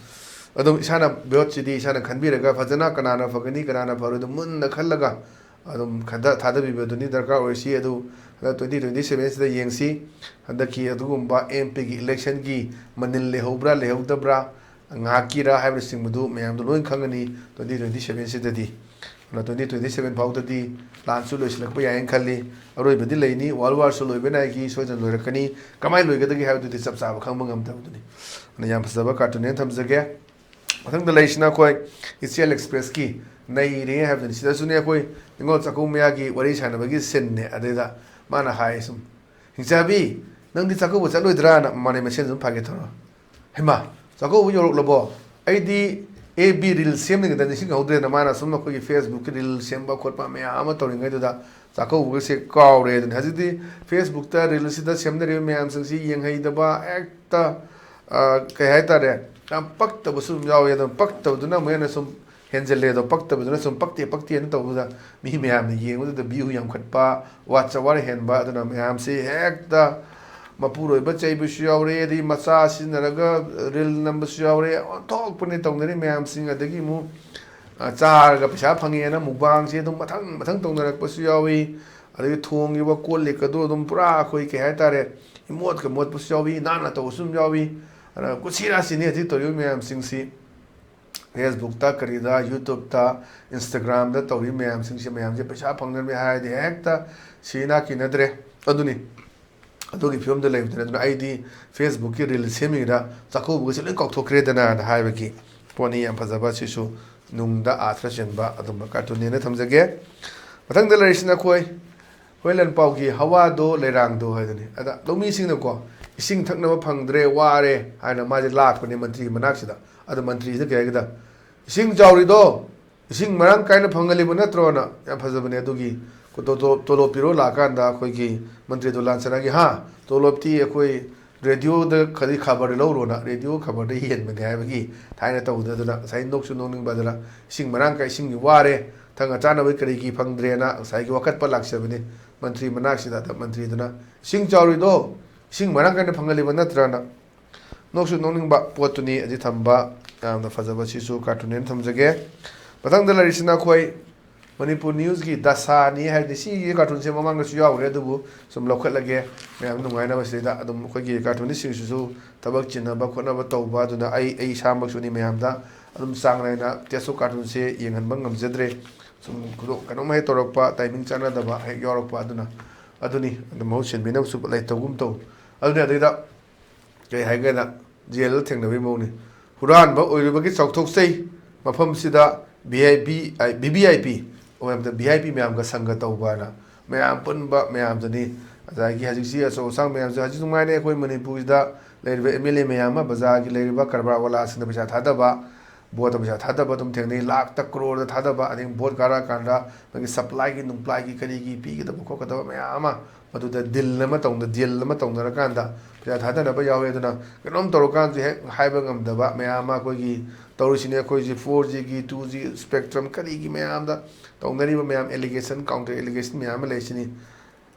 ꯑꯗꯨꯝ ꯏꯁꯥꯅ ꯚꯣꯠꯁꯤꯗꯤ ꯏꯁꯥꯅ ꯈꯟꯕꯤꯔꯒ ꯐꯖꯅ ꯀꯅꯥꯅ ꯐꯒꯅꯤ ꯀꯅꯥꯅ ꯐꯔꯣꯏꯗꯣ ꯃꯨꯟꯅ ꯈꯜꯂꯒ ꯑꯗꯨꯝ ꯈꯟꯊ ꯊꯥꯗꯕꯤꯕꯗꯨꯅꯤ ꯗꯔꯀꯥꯔ ꯑꯣꯏꯔꯤꯁꯤ꯫ ꯑꯗꯨ ꯍꯟꯗꯛ twenty twenty seven ꯁꯤꯗ ꯌꯦꯡꯁꯤ꯫ ꯍꯟꯗꯛꯀꯤ ꯑꯗꯨꯒꯨꯝꯕ M P ꯒꯤ election ꯒꯤ ꯃꯅꯤꯜ ꯂꯩꯍꯧꯕ꯭ꯔꯥ ꯂꯩꯍꯧꯗꯕ꯭ꯔꯥ, ꯉꯥꯏꯍꯥꯛꯀꯤꯔꯥ ꯍꯥꯏꯕꯅꯆꯤꯡꯕꯗꯨ ꯃꯌꯥꯝꯗꯣ ꯂꯣꯏ ꯈꯪꯒꯅꯤ twenty twenty seven ꯁꯤꯗꯗꯤ꯫ ꯑꯗꯨꯅ twenty twenty seven ꯐꯥꯎꯗꯗꯤ ꯂꯥꯟꯁꯨ ꯂꯣꯏꯁꯤꯜꯂꯛꯄ ꯌꯥꯏꯅ ꯈꯜꯂꯤ꯫ ꯑꯔꯣꯏꯕꯗꯤ ꯂꯩꯅꯤ, World War ꯁꯨ ꯂꯣꯏꯕ ꯅꯥꯏꯈꯤ, ꯁꯣꯏꯗꯅ ꯂꯣꯏꯔꯛꯀꯅꯤ꯫ ꯀꯃꯥꯏꯅ ꯂꯣꯏꯒꯗꯒꯦ ꯍꯥꯏꯕꯗꯨꯗꯤ ꯆꯞ ꯆꯥꯕ ꯈꯪꯕ ꯉꯝꯗꯕꯗꯨꯅꯤ꯫ ꯑꯗꯨꯅ ꯌꯥꯝ ꯐꯖꯕ ꯀꯥꯔꯇꯨꯟꯅꯦꯅ ꯊꯝꯖꯒꯦ꯫ ꯃꯊꯪꯗ ꯂꯩꯔꯤꯁꯤꯅ ꯑꯩꯈꯣꯏ ꯏꯆꯦꯜ ꯑꯦꯛꯁꯄ꯭ꯔꯦꯁꯀꯤ "ꯅꯩꯔꯦ" ꯍꯥꯏꯕꯗꯨꯅꯤ꯫ ꯁꯤꯗꯁꯨꯅꯦ ꯑꯩꯈꯣꯏ ꯅꯤꯉꯣꯜ ꯆꯥꯛꯀꯧꯕ ꯃꯌꯥꯒꯤ ꯋꯥꯔꯤ ꯁꯥꯟꯅꯕꯒꯤ ꯁꯤꯟꯅꯦ꯫ ꯑꯗꯩꯗ ꯃꯥꯅ ꯍꯥꯏ ꯁꯨꯝ, "ꯍꯤꯡꯆꯥꯕꯤ, ꯅꯪꯗꯤ ꯆꯥꯛꯀꯧꯕ ꯆꯠꯂꯣꯏꯗ꯭ꯔꯥꯅ?" ꯃꯃꯥꯟꯅꯕꯤ ꯃꯁꯦꯟ ꯁꯨꯝ ꯐꯥꯒꯤ ꯇꯧꯔ, "ꯍꯩꯃꯥ, ꯆꯥꯛꯀꯧꯕ ꯌꯧꯔꯛꯂꯕꯣ? ꯑꯩꯗꯤ ꯑꯦ ꯕꯤ ꯔꯤꯜ ꯁꯦꯝꯂꯤꯉꯩꯗ ꯅꯤꯡꯁꯤꯡꯍꯧꯗ꯭ꯔꯦꯅ, ꯃꯥꯅ ꯁꯨꯝ ꯑꯩꯈꯣꯏꯒꯤ ꯐꯦꯁꯕꯨꯛꯀꯤ ꯔꯤꯜ ꯁꯦꯝꯕ ꯈꯣꯠꯄ ꯃꯌꯥꯝ ꯑꯃ ꯇꯧꯔꯤꯉꯩꯗꯨꯗ ꯆꯥꯛꯀꯧꯕꯒꯁꯦ ꯀꯥꯎꯔꯦ ꯑꯗꯨꯅꯤ꯫ ꯍꯧꯖꯤꯛꯇꯤ ꯐꯦꯁꯕꯨꯛꯇ ꯔꯤꯜꯁꯤꯗ ꯁꯦꯝꯅꯔꯤꯕ ꯃꯌꯥꯝꯁꯤꯡꯁꯤ ꯌꯦꯡꯍꯩꯗꯕ, ꯍꯦꯛꯇ, ꯑ, ꯀꯩ ꯍꯥꯏꯇꯥꯔꯦ, ꯌꯥꯝ ꯄꯛꯇꯕꯁꯨ ꯑꯗꯨꯝ ꯌꯥꯎꯋꯦ꯫ ꯑꯗꯨꯝ ꯄꯛꯇꯕꯗꯨꯅ ꯑꯃꯨꯛ ꯍꯦꯟꯅ ꯁꯨꯝ ꯍꯦꯟꯖꯜꯂꯦ꯫ ꯑꯗꯣ ꯄꯛꯇꯕꯗꯨꯅ ꯁꯨꯝ ꯄꯛꯇꯦ ꯄꯛꯇꯦꯅ ꯇꯧꯕꯗ ꯃꯤ ꯃꯌꯥꯝꯅ ꯌꯦꯡꯕꯗꯨꯗ ꯚ꯭ꯌꯨ ꯌꯥꯝꯈꯠꯄ, ꯋꯥꯠꯆ ꯋꯥꯔ ꯍꯦꯟꯕ, ꯑꯗꯨꯅ ꯃꯌꯥꯝꯁꯤ ꯍꯦꯛꯇ ꯃꯄꯨꯔꯣꯏꯕ ꯆꯩꯕꯁꯨ ꯌꯥꯎꯔꯦ, ꯑꯗꯩ ꯃꯆꯥ ꯁꯤꯖꯤꯟꯅꯔꯒ ꯔꯤꯜ ꯅꯝꯕꯁꯨ ꯌꯥꯎꯔꯦ꯫ ꯑꯣꯟꯊꯣꯛꯄꯅꯦ ꯇꯧꯅꯔꯤ ꯃꯌꯥꯝꯁꯤꯡ꯫ ꯑꯗꯒꯤ ꯑꯃꯨꯛ, ꯑ, ꯆꯥꯔꯒ ꯄꯩꯁꯥ ꯐꯪꯉꯦꯅ ꯃꯨꯛꯕꯥꯡꯁꯦ ꯑꯗꯨꯝ ꯃꯊꯪ ꯃꯊꯪ ꯇꯧꯅꯔꯛꯄꯁꯨ ꯌꯥꯎꯏ꯫ ꯑꯗꯒꯤ ꯊꯣꯡꯉꯤꯕ ꯀꯣꯜ ꯂꯤꯛ ꯑꯗꯨ ꯑꯗꯨꯝ ꯄꯨꯔꯥ ꯑꯩꯈꯣꯏ ꯀꯩ ꯍꯥꯏꯇꯥꯔꯦ, ꯏꯃꯣꯠꯀ ꯃꯣꯠꯄꯁꯨ ꯌꯥꯎꯏ, ꯅꯥꯟꯅ ꯇꯧꯕꯁꯨ ꯑꯗꯨꯝ ꯌꯥꯎꯏ꯫ ꯑꯗꯨꯅ ꯀꯨꯁꯤ ꯔꯥꯁꯤꯅꯤ ꯍꯧꯖꯤꯛ ꯇꯧꯔꯤꯕ ꯃꯌꯥꯝꯁꯤꯡꯁꯤ꯫ ꯐꯦꯁꯕꯨꯛꯇ, ꯀꯔꯤꯗ, ꯌꯨꯇ꯭ꯌꯨꯕꯇ, ꯏꯟꯁꯇꯥꯒ꯭ꯔꯥꯝꯗ ꯇꯧꯔꯤꯕ ꯃꯌꯥꯝꯁꯤꯡꯁꯦ, ꯃꯌꯥꯝꯁꯦ ꯄꯩꯁꯥ ꯐꯪꯅꯕꯅꯦ ꯍꯥꯏꯔꯗꯤ ꯍꯦꯛꯇ ꯁꯤꯅꯥ ꯀꯤꯅꯗ꯭ꯔꯦ꯫ ꯑꯗꯨꯅꯤ, ꯑꯗꯨꯒꯤ ꯐꯤꯕꯝꯗ ꯂꯩꯕꯗꯨꯅ꯫ ꯑꯗꯨꯅ ꯑꯩꯗꯤ ꯐꯦꯁꯕꯨꯛꯀꯤ ꯔꯤꯜ ꯁꯦꯝꯃꯤꯉꯩꯗ ꯆꯥꯛꯀꯧꯕꯒꯁꯦ ꯂꯣꯏ ꯀꯥꯎꯊꯣꯛꯈ꯭ꯔꯦꯗꯅ ꯍꯥꯏꯕꯒꯤ ꯄꯣꯠꯅꯤ꯫ ꯌꯥꯝ ꯐꯖꯕ, ꯁꯤꯁꯨ ꯅꯨꯡꯗ ꯑꯥꯊ꯭ꯔ ꯆꯦꯟꯕ ꯑꯗꯨꯝꯕ ꯀꯥꯔꯇꯨꯟꯅꯦꯅ ꯊꯝꯖꯒꯦ꯫ ꯃꯊꯪꯗ ꯂꯩꯔꯤꯁꯤꯅ ꯑꯩꯈꯣꯏ ꯍꯣꯏ ꯂꯟꯄꯥꯎꯒꯤ ꯍꯋꯥꯗꯣ ꯂꯩꯔꯥꯡꯗꯣ ꯍꯥꯏꯗꯨꯅꯤ꯫ ꯑꯗ ꯂꯧꯃꯤꯁꯤꯡꯅꯀꯣ, "ꯏꯁꯤꯡ ꯊꯛꯅꯕ ꯐꯪꯗ꯭ꯔꯦ, ꯋꯥꯔꯦ" ꯍꯥꯏꯅ ꯃꯥꯁꯦ ꯂꯥꯛꯄꯅꯦ ꯃꯟꯇ꯭ꯔꯤꯒꯤ ꯃꯅꯥꯛꯁꯤꯗ꯫ ꯑꯗ ꯃꯟꯇ꯭ꯔꯤꯁꯤꯅ ꯀꯩ ꯍꯥꯏꯒꯦꯗ, "ꯏꯁꯤꯡ ꯆꯥꯎꯔꯤꯗꯣ ꯏꯁꯤꯡ ꯃꯔꯥꯡ ꯀꯥꯏꯅ ꯐꯪꯍꯜꯂꯤꯕ ꯅꯠꯇ꯭ꯔꯣꯅ?" ꯌꯥꯝ ꯐꯖꯕꯅꯦ ꯑꯗꯨꯒꯤ꯫ ꯇꯣꯂꯣꯞ, ꯇꯣꯂꯣꯞ ꯄꯤꯔꯣ ꯂꯥꯛꯑꯀꯥꯟꯗ ꯑꯩꯈꯣꯏꯒꯤ ꯃꯟꯇ꯭ꯔꯤꯗꯣ ꯂꯥꯟꯁꯅꯥꯒꯤ, "ꯍꯥ, ꯇꯣꯂꯣꯞꯇꯤ ꯑꯩꯈꯣꯏ ꯔꯦꯗꯤꯑꯣꯗ ꯈꯗꯤ ꯈꯕꯔꯗ ꯂꯧꯔꯣꯅ, ꯔꯦꯗꯤꯑꯣ ꯈꯕꯔꯗ ꯍꯦꯟꯕꯅꯦ" ꯍꯥꯏꯕꯒꯤ ꯊꯥꯏꯅ ꯇꯧꯕꯗ꯫ ꯑꯗꯨꯅ ꯉꯁꯥꯏ ꯅꯣꯛꯁꯨ ꯅꯣꯛꯅꯤꯡꯕ, ꯑꯗꯨꯅ ꯏꯁꯤꯡ ꯃꯔꯥꯡ ꯀꯥꯏ, ꯏꯁꯤꯡꯒꯤ ꯋꯥꯔꯦ, ꯊꯛꯅ ꯆꯥꯅꯕ ꯀꯔꯤꯒꯤ ꯐꯪꯗ꯭ꯔꯦꯅ ꯉꯁꯥꯏꯒꯤ ꯋꯥꯀꯠꯄ ꯂꯥꯛꯆꯕꯅꯤ ꯃꯟꯇ꯭ꯔꯤ ꯃꯅꯥꯛꯁꯤꯗ꯫ ꯑꯗ ꯃꯟꯇ꯭ꯔꯤꯗꯨꯅ, "ꯏꯁꯤꯡ ꯆꯥꯎꯔꯤꯗꯣ ꯏꯁꯤꯡ ꯃꯔꯥꯡ ꯀꯥꯏꯅ ꯐꯪꯍꯜꯂꯤꯕ ꯅꯠꯇ꯭ꯔꯅ?" ꯅꯣꯛꯁꯨ ꯅꯣꯛꯅꯤꯡꯕ ꯄꯣꯠꯇꯨꯅꯤ ꯑꯗꯨ ꯊꯝꯕ꯫ ꯌꯥꯝꯅ ꯐꯖꯕ, ꯁꯤꯁꯨ ꯀꯥꯔꯇꯨꯟꯅꯦꯅ ꯊꯝꯖꯒꯦ꯫ ꯃꯊꯪꯗ ꯂꯩꯔꯤꯁꯤꯅ ꯑꯩꯈꯣꯏ ꯃꯅꯤꯄꯨꯔ ꯅ꯭ꯌꯨꯁꯀꯤ ꯗꯁꯥꯅꯤ ꯍꯥꯏꯗꯤ, ꯁꯤꯒꯤ ꯀꯥꯔꯇꯨꯟꯁꯦ ꯃꯃꯥꯡꯗꯁꯨ ꯌꯥꯎꯈ꯭ꯔꯦ, ꯑꯗꯨꯕꯨ ꯁꯨꯝ ꯂꯧꯈꯠꯂꯒꯦ ꯃꯌꯥꯝ ꯅꯨꯡꯉꯥꯏꯅꯕ꯫ ꯁꯤꯗꯩꯗ ꯑꯗꯨꯝ ꯑꯩꯈꯣꯏꯒꯤ ꯀꯥꯔꯇꯨꯟꯅꯤꯁꯁꯤꯡꯁꯤꯁꯨ ꯊꯕꯛ ꯆꯤꯟꯅꯕ ꯈꯣꯠꯅꯕ ꯇꯧꯕ, ꯑꯗꯨꯅ ꯑꯩ, ꯑꯩ ꯏꯁꯥꯃꯛꯁꯨꯅꯤ ꯃꯌꯥꯝꯗ ꯑꯗꯨꯝ ꯆꯥꯡ ꯅꯥꯏꯅ ꯇꯦꯁꯣ ꯀꯥꯔꯇꯨꯟꯁꯦ ꯌꯦꯡꯍꯟꯕ ꯉꯝꯖꯗ꯭ꯔꯦ꯫ ꯁꯨꯝ ꯈꯨꯗꯣꯡ-, ꯀꯩꯅꯣꯝ ꯍꯦꯛ ꯇꯧꯔꯛꯄ, ꯇꯥꯏꯃꯤꯡ ꯆꯥꯟꯅꯗꯕ ꯍꯦꯛ ꯌꯥꯎꯔꯛꯄ, ꯑꯗꯨꯅ ꯑꯗꯨꯅꯤ꯫ ꯑꯗꯨꯝ ꯃꯍꯨꯠ ꯁꯤꯟꯕꯤꯅꯕꯁꯨ ꯂꯩꯇꯧꯒꯨꯝ ꯇꯧ꯫ ꯑꯗꯨꯅ ꯑꯗꯨꯗ ꯀꯩ ꯍꯥꯏꯒꯦꯗ, ꯖꯦꯜꯗ ꯊꯦꯡꯅꯕꯒꯤ ꯃꯑꯣꯡꯅꯤ꯫ "ꯍꯨꯔꯥꯟꯕ ꯑꯣꯏꯔꯨꯕꯒꯤ ꯆꯥꯎꯊꯣꯛꯆꯩ, ꯃꯐꯝꯁꯤꯗ V I P, I, V V I ꯄꯤ, ꯑꯣ, ꯍꯥꯏꯕꯗ ꯚꯤ ꯑꯥꯏ ꯄꯤ ꯃꯌꯥꯝꯒ ꯁꯪꯒ ꯇꯧꯕ" ꯍꯥꯏꯅ ꯃꯌꯥꯝ ꯄꯨꯟꯕ ꯃꯌꯥꯝꯗꯨꯅꯤ꯫ ꯑꯗꯒꯤ ꯍꯧꯖꯤꯛꯁꯤ ꯑꯆꯧ ꯑꯁꯥꯡ ꯃꯌꯥꯝꯁꯨ ꯍꯧꯖꯤꯛ ꯅꯨꯡꯉꯥꯏꯅ ꯑꯩꯈꯣꯏ ꯃꯅꯤꯄꯨꯔꯁꯤꯗ ꯂꯩꯔꯤꯕ ꯑꯦꯝ ꯑꯦꯜ ꯑꯦ ꯃꯌꯥꯝ ꯑꯃ, ꯕꯖꯥꯔꯒꯤ ꯂꯩꯔꯤꯕ ꯀꯔꯕꯥꯔ ꯋꯥꯂꯥꯁꯤꯡꯅ ꯄꯩꯁꯥ ꯊꯥꯗꯕ, ꯚꯣꯠꯇ ꯄꯩꯁꯥ ꯊꯥꯗꯕ ꯑꯗꯨꯝ ꯊꯦꯡꯅꯩ, ꯂꯥꯛꯇ ꯀ꯭ꯔꯣꯔꯗ ꯊꯥꯗꯕ, ꯑꯗꯒꯤ ꯚꯣꯠ ꯀꯥꯔꯛꯑꯀꯥꯟꯗ ꯃꯥꯒꯤ ꯁꯄ꯭ꯂꯥꯏꯒꯤ ꯅꯨꯡꯄ꯭ꯂꯥꯏꯒꯤ ꯀꯔꯤꯒꯤ ꯄꯤꯒꯗꯕ ꯈꯣꯠꯀꯗꯕ ꯃꯌꯥꯝ ꯑꯃ ꯃꯗꯨꯗ ꯗꯤꯜ ꯑꯃ ꯇꯧꯅ ꯗꯤꯜ ꯑꯃ ꯇꯧꯅꯔꯀꯥꯟꯗ ꯄꯩꯁꯥ ꯊꯥꯗꯅꯕ ꯌꯥꯎꯋꯦ꯫ ꯑꯗꯨꯅ ꯀꯩꯅꯣꯝ ꯇꯧꯔꯀꯥꯟꯗꯁꯨ ꯍꯦꯛ ꯍꯥꯏꯕ ꯉꯝꯗꯕ ꯃꯌꯥꯝ ꯑꯃ ꯑꯩꯈꯣꯏꯒꯤ ꯇꯧꯔꯤꯁꯤꯅꯦ꯫ ꯑꯩꯈꯣꯏꯁꯤ ꯐꯣꯔ ꯖꯤꯒꯤ ꯇꯨ ꯖꯤ ꯁ꯭ꯄꯦꯛꯇ꯭ꯔꯝ ꯀꯔꯤꯒꯤ ꯃꯌꯥꯝꯗ ꯇꯧꯅꯔꯤꯕ ꯃꯌꯥꯝ, ꯑꯦꯂꯤꯒꯦꯁꯟ ꯀꯥꯎꯟꯇꯔ ꯑꯦꯂꯤꯒꯦꯁꯟ ꯃꯌꯥꯝ ꯑꯃ ꯂꯩꯁꯤꯅꯤ꯫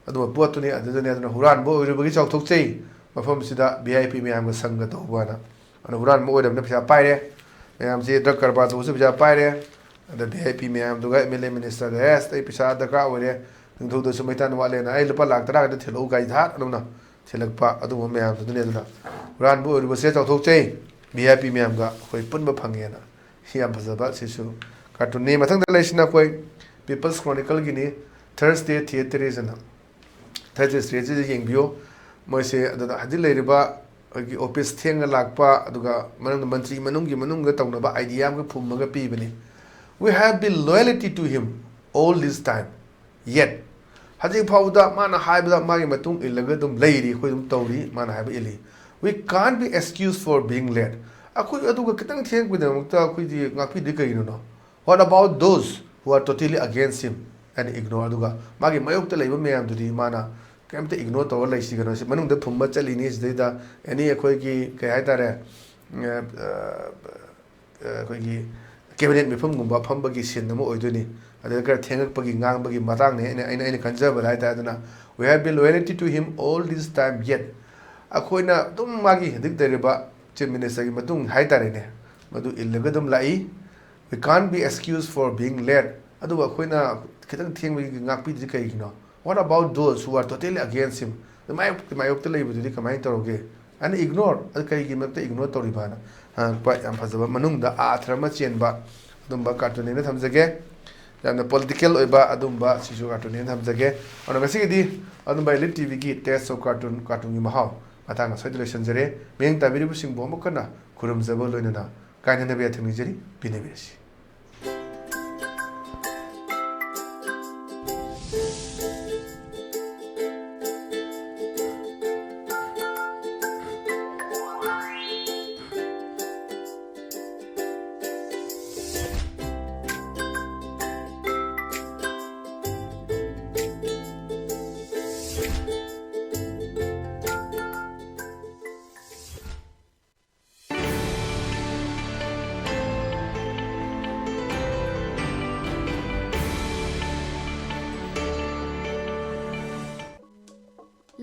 ꯑꯗꯨꯝꯕ ꯄꯣꯠꯇꯨꯅꯤ꯫ ꯑꯗꯨꯗꯅꯦ ꯑꯗꯨꯅ ꯍꯨꯔꯥꯟꯕ ꯑꯣꯏꯔꯨꯕꯒꯤ ꯆꯥꯎꯊꯣꯛꯆꯩ꯫ ꯃꯐꯝꯁꯤꯗ ꯚꯤ ꯑꯥꯏ ꯄꯤ ꯃꯌꯥꯝꯒ ꯁꯪꯒ ꯇꯧꯕꯅ꯫ ꯑꯗꯨꯅ ꯍꯨꯔꯥꯟꯕ ꯑꯣꯏꯔꯕꯅꯤꯅ ꯄꯩꯁꯥ ꯄꯥꯏꯔꯦ꯫ ꯃꯌꯥꯝꯁꯦ ꯗ꯭ꯔꯒ ꯀꯔꯕꯥꯔ ꯇꯧꯕꯁꯨ ꯄꯩꯁꯥ ꯄꯥꯏꯔꯦ꯫ ꯑꯗ ꯚꯤ ꯑꯥꯏ ꯄꯤ ꯃꯌꯥꯝꯗꯨꯒ ꯑꯦꯝ ꯑꯦꯜ ꯑꯦ ꯃꯤꯅꯤꯁꯇꯔꯗ, "ꯑꯦꯁ, ꯑꯩ ꯄꯩꯁꯥ ꯗꯔꯀꯥꯔ ꯑꯣꯏꯔꯦ, ꯅꯤꯡꯊꯧꯗꯁꯨ ꯃꯩꯇꯥꯟ ꯋꯥꯠꯂꯦꯅ, ꯑꯩ ꯂꯨꯄꯥ ꯂꯥꯛ ꯇꯔꯥ ꯈꯛꯇ ꯊꯤꯜꯂꯛꯎ" ꯀꯥꯏ ꯊꯥꯠ ꯑꯗꯨꯝꯅ ꯊꯤꯜꯂꯛꯄ ꯑꯗꯨꯒꯨꯝꯕ ꯃꯌꯥꯝꯗꯨꯗꯅꯦ꯫ ꯑꯗꯨꯅ ꯍꯨꯔꯥꯟꯕ ꯑꯣꯏꯔꯨꯕꯁꯦ ꯆꯥꯎꯊꯣꯛꯆꯩ꯫ ꯚꯤ ꯑꯥꯏ ꯄꯤ ꯃꯌꯥꯝꯒ ꯑꯩꯈꯣꯏ ꯄꯨꯟꯕ ꯐꯪꯉꯦꯅ꯫ ꯁꯤ ꯌꯥꯝ ꯐꯖꯕ ꯁꯤꯁꯨ ꯀꯥꯔꯇꯨꯟꯅꯤ꯫ ꯃꯊꯪꯗ ꯂꯩꯁꯤꯅ ꯑꯩꯈꯣꯏ ꯄꯤꯄꯜꯁ ꯀ꯭ꯔꯣꯅꯤꯀꯜꯒꯤꯅꯤ, ꯊꯔꯁꯗꯦ ꯊꯤꯌꯦꯇꯔꯤꯁ ꯑꯅ꯫ ꯊꯔꯁꯗꯦ ꯊꯤꯌꯦꯇꯔꯤꯁ ꯌꯦꯡꯕꯤꯌꯨ꯫ ꯃꯣꯏꯁꯦ ꯑꯗꯨꯗ ꯍꯧꯖꯤꯛ ꯂꯩꯔꯤꯕ ꯑꯩꯈꯣꯏꯒꯤ ꯑꯣꯐꯤꯁ ꯊꯦꯡꯅ ꯂꯥꯛꯄ, ꯑꯗꯨꯒ ꯃꯅꯨꯡꯗ ꯃꯟꯇ꯭ꯔꯤ ꯃꯅꯨꯡꯒꯤ ꯃꯅꯨꯡꯗ ꯇꯧꯅꯕ ꯑꯥꯏꯗꯤꯌꯥ ꯑꯃꯒ ꯐꯨꯝꯃꯒ ꯄꯤꯕꯅꯤ꯫ "We have been loyalty to him all this time, yet" ꯍꯧꯖꯤꯛ ꯐꯥꯎꯕꯗ ꯃꯥꯅ ꯍꯥꯏꯕꯗ ꯃꯥꯒꯤ ꯃꯇꯨꯡ ꯏꯜꯂꯒ ꯑꯗꯨꯝ ꯂꯩꯔꯤ, ꯑꯩꯈꯣꯏ ꯑꯗꯨꯝ ꯇꯧꯔꯤ, ꯃꯥꯅ ꯍꯥꯏꯕ ꯏꯜꯂꯤ꯫ "We can't be excused for being late." ꯑꯩꯈꯣꯏ ꯑꯗꯨꯒ ꯈꯤꯇꯪ ꯊꯦꯡꯕꯒꯤꯗꯃꯛꯇ ꯑꯩꯈꯣꯏꯗꯤ ꯉꯥꯛꯄꯤꯗ꯭ꯔꯤ ꯀꯩꯒꯤꯅꯣ? "What about those who are totally against him and ignore?" ꯑꯗꯨꯒ ꯃꯥꯒꯤ ꯃꯥꯌꯣꯛꯇ ꯂꯩꯕ ꯃꯌꯥꯝꯗꯨꯗꯤ ꯃꯥꯅ ꯀꯩꯝꯇ ꯏꯒꯅꯣꯔ ꯇꯧꯔ ꯂꯩꯁꯤꯒꯅꯣ꯫ ꯁꯤ ꯃꯅꯨꯡꯗ ꯐꯨꯝꯕ ꯆꯠꯂꯤꯅꯤ꯫ ꯁꯤꯗꯩꯗ ꯑꯦꯅꯤ ꯑꯩꯈꯣꯏꯒꯤ ꯀꯩ ꯍꯥꯏꯇꯥꯔꯦ, ꯑ, ꯑ, ꯑꯩꯈꯣꯏꯒꯤ ꯀꯦꯕꯤꯅꯦꯠ ꯃꯤꯐꯝꯒꯨꯝꯕ ꯐꯝꯕꯒꯤ ꯁꯤꯟ ꯑꯃ ꯑꯣꯏꯗꯣꯏꯅꯤ꯫ ꯑꯗꯨꯗ ꯈꯔ ꯊꯦꯡꯉꯛꯄꯒꯤ ꯉꯥꯡꯕꯒꯤ ꯃꯇꯥꯡꯅꯦ ꯑꯩꯅ, ꯑꯩꯅ, ꯑꯩꯅ ꯈꯟꯖꯕꯗ ꯍꯥꯏꯇꯥꯔꯦ꯫ ꯑꯗꯨꯅ "We have been loyalty to him all this time, yet" ꯑꯩꯈꯣꯏꯅ ꯑꯗꯨꯝ ꯃꯥꯒꯤ ꯍꯧꯖꯤꯛ ꯂꯩꯔꯤꯕ ꯆꯤꯐ ꯃꯤꯅꯤꯁꯇꯔꯒꯤ ꯃꯇꯨꯡ ꯍꯥꯏꯇꯥꯔꯦꯅꯦ, ꯃꯗꯨ ꯏꯜꯂꯒ ꯑꯗꯨꯝ ꯂꯥꯛꯏ꯫ "We can't be excused for being late" ꯑꯗꯨꯕꯨ ꯑꯩꯈꯣꯏꯅ ꯈꯤꯇꯪ ꯊꯦꯡꯕꯒꯤ ꯉꯥꯛꯄꯤꯗ꯭ꯔꯤ ꯀꯩꯒꯤꯅꯣ? "What about those who are totally against him?" ꯑꯗꯨ ꯃꯥꯌꯣꯛ-, ꯃꯥꯌꯣꯛꯇ ꯂꯩꯕꯗꯨꯗꯤ ꯀꯃꯥꯏꯅ ꯇꯧꯔꯒꯦ? ꯑꯩꯅ ꯏꯒꯅꯣꯔ, ꯑꯗꯨ ꯀꯔꯤꯒꯤ ꯃꯔꯛꯇ ꯏꯒꯅꯣꯔ ꯇꯧꯔꯤꯕꯅ ꯍꯪꯉꯛꯄ ꯌꯥꯝ ꯐꯖꯕ, ꯃꯅꯨꯡꯗ ꯑꯥꯊ꯭ꯔ ꯑꯃ ꯆꯦꯟꯕ ꯑꯗꯨꯝꯕ ꯀꯥꯔꯇꯨꯟꯅꯦꯅ ꯊꯝꯖꯒꯦ꯫ ꯌꯥꯝꯅ ꯄꯣꯂꯤꯇꯤꯀꯦꯜ ꯑꯣꯏꯕ ꯑꯗꯨꯝꯕ ꯁꯤꯁꯨ ꯀꯥꯔꯇꯨꯟꯅꯦꯅ ꯊꯝꯖꯒꯦ꯫ ꯑꯗꯨꯅ ꯉꯁꯤꯒꯤꯗꯤ ꯑꯗꯨꯝꯕ ꯏꯂꯤꯠ ꯇꯤꯚꯤꯒꯤ Taste of Cartoon, ꯀꯥꯔꯇꯨꯟꯒꯤ ꯃꯍꯥꯎ ꯃꯇꯥꯡ ꯑꯁ꯭ꯋꯥꯏꯗ ꯂꯣꯏꯁꯤꯟꯖꯔꯦ꯫ ꯃꯤꯠꯌꯦꯡ ꯇꯥꯕꯤꯔꯤꯕꯁꯤꯡꯕꯨ ꯑꯃꯨꯛ ꯍꯟꯅ ꯈꯨꯔꯨꯝꯖꯕ ꯂꯣꯏꯅꯅ ꯀꯥꯏꯅꯅꯕ ꯌꯥꯊꯪ ꯅꯤꯖꯔꯤ꯫ ꯄꯤꯅꯕꯤꯔꯁꯤ꯫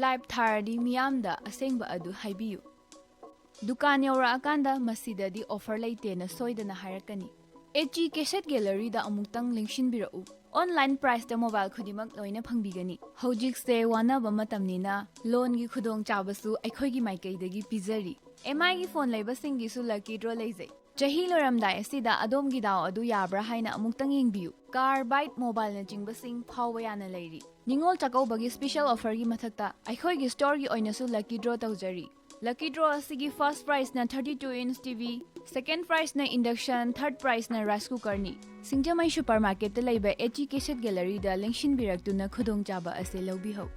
ꯂꯥꯏꯚ ꯊꯥꯔꯗꯤ ꯃꯤꯌꯥꯝꯗ ꯑꯁꯦꯡꯕ ꯑꯗꯨ ꯍꯥꯏꯕꯤꯌꯨ꯫ ꯗꯨꯀꯥꯟ ꯌꯧꯔꯛꯑꯀꯥꯟꯗ ꯃꯁꯤꯗꯗꯤ ꯑꯣꯐꯔ ꯂꯩꯇꯦꯅ ꯁꯣꯏꯗꯅ ꯍꯥꯏꯔꯛꯀꯅꯤ꯫ ꯑꯦꯆ ꯏ ꯀꯦꯁꯦꯠ ꯒꯦꯂꯔꯤꯗ ꯑꯃꯨꯛꯇꯪ ꯂꯦꯡꯁꯤꯟꯕꯤꯔꯛꯎ꯫ ꯑꯣꯟꯂꯥꯏꯟ ꯄ꯭ꯔꯥꯏꯁꯇ ꯃꯣꯕꯥꯏꯜ ꯈꯨꯗꯤꯡꯃꯛ ꯂꯣꯏꯅ ꯐꯪꯕꯤꯒꯅꯤ꯫ ꯍꯧꯖꯤꯛꯁꯦ ꯋꯥꯅꯕ ꯃꯇꯝꯅꯤꯅ ꯂꯣꯟꯒꯤ ꯈꯨꯗꯣꯡꯆꯥꯕꯁꯨ ꯑꯩꯈꯣꯏꯒꯤ ꯃꯥꯏꯀꯩꯗꯒꯤ ꯄꯤꯖꯔꯤ꯫ ꯑꯦꯝ ꯑꯥꯏꯒꯤ ꯐꯣꯟ ꯂꯩꯕꯁꯤꯡꯒꯤꯁꯨ ꯂꯛꯀꯤ ꯗ꯭ꯔꯣ ꯂꯩꯖꯩ꯫ ꯆꯍꯤ ꯂꯣꯏꯔꯝꯗꯥꯏ ꯑꯁꯤꯗ ꯑꯗꯣꯝꯒꯤ ꯗꯥꯎ ꯑꯗꯨ ꯌꯥꯕ꯭ꯔꯥ ꯍꯥꯏꯅ ꯑꯃꯨꯛꯇꯪ ꯌꯦꯡꯕꯤꯌꯨ꯫ ꯀꯥꯔ, ꯕꯥꯏꯛ, ꯃꯣꯕꯥꯏꯜꯅꯆꯤꯡꯕꯁꯤꯡ ꯐꯥꯎꯕ ꯌꯥꯅ ꯂꯩꯔꯤ꯫ ꯅꯤꯉꯣꯜ ꯆꯥꯛꯀꯧꯕꯒꯤ ꯁ꯭ꯄꯤꯁꯦꯜ ꯑꯣꯐꯔꯒꯤ ꯃꯊꯛꯇ ꯑꯩꯈꯣꯏꯒꯤ ꯁ꯭ꯇꯣꯔꯒꯤ ꯑꯣꯏꯅꯁꯨ ꯂꯛꯀꯤ ꯗ꯭ꯔꯣ ꯇꯧꯖꯔꯤ꯫ ꯂꯛꯀꯤ ꯗ꯭ꯔꯣ ꯑꯁꯤꯒꯤ ꯐꯥꯔꯁ ꯄ꯭ꯔꯥꯏꯖꯅ thirty two inch T V, second ꯄ꯭ꯔꯥꯏꯖꯅ ꯏꯟꯗꯛꯁꯟ, ꯊꯥꯔꯠ ꯄ꯭ꯔꯥꯏꯖꯅ ꯔꯥꯏꯁ ꯀꯨꯀꯔꯅꯤ꯫ ꯁꯤꯡꯖꯃꯩ ꯁꯨꯄꯔ ꯃꯥꯔꯀꯦꯠꯇ ꯂꯩꯕ ꯑꯦꯆ ꯏ ꯀꯦꯁꯦꯠ ꯒꯦꯂꯔꯤꯗ ꯂꯦꯡꯁꯤꯟꯕꯤꯔꯛꯇꯨꯅ ꯈꯨꯗꯣꯡꯆꯥꯕ ꯑꯁꯤ ꯂꯧꯕꯤꯍꯧ꯫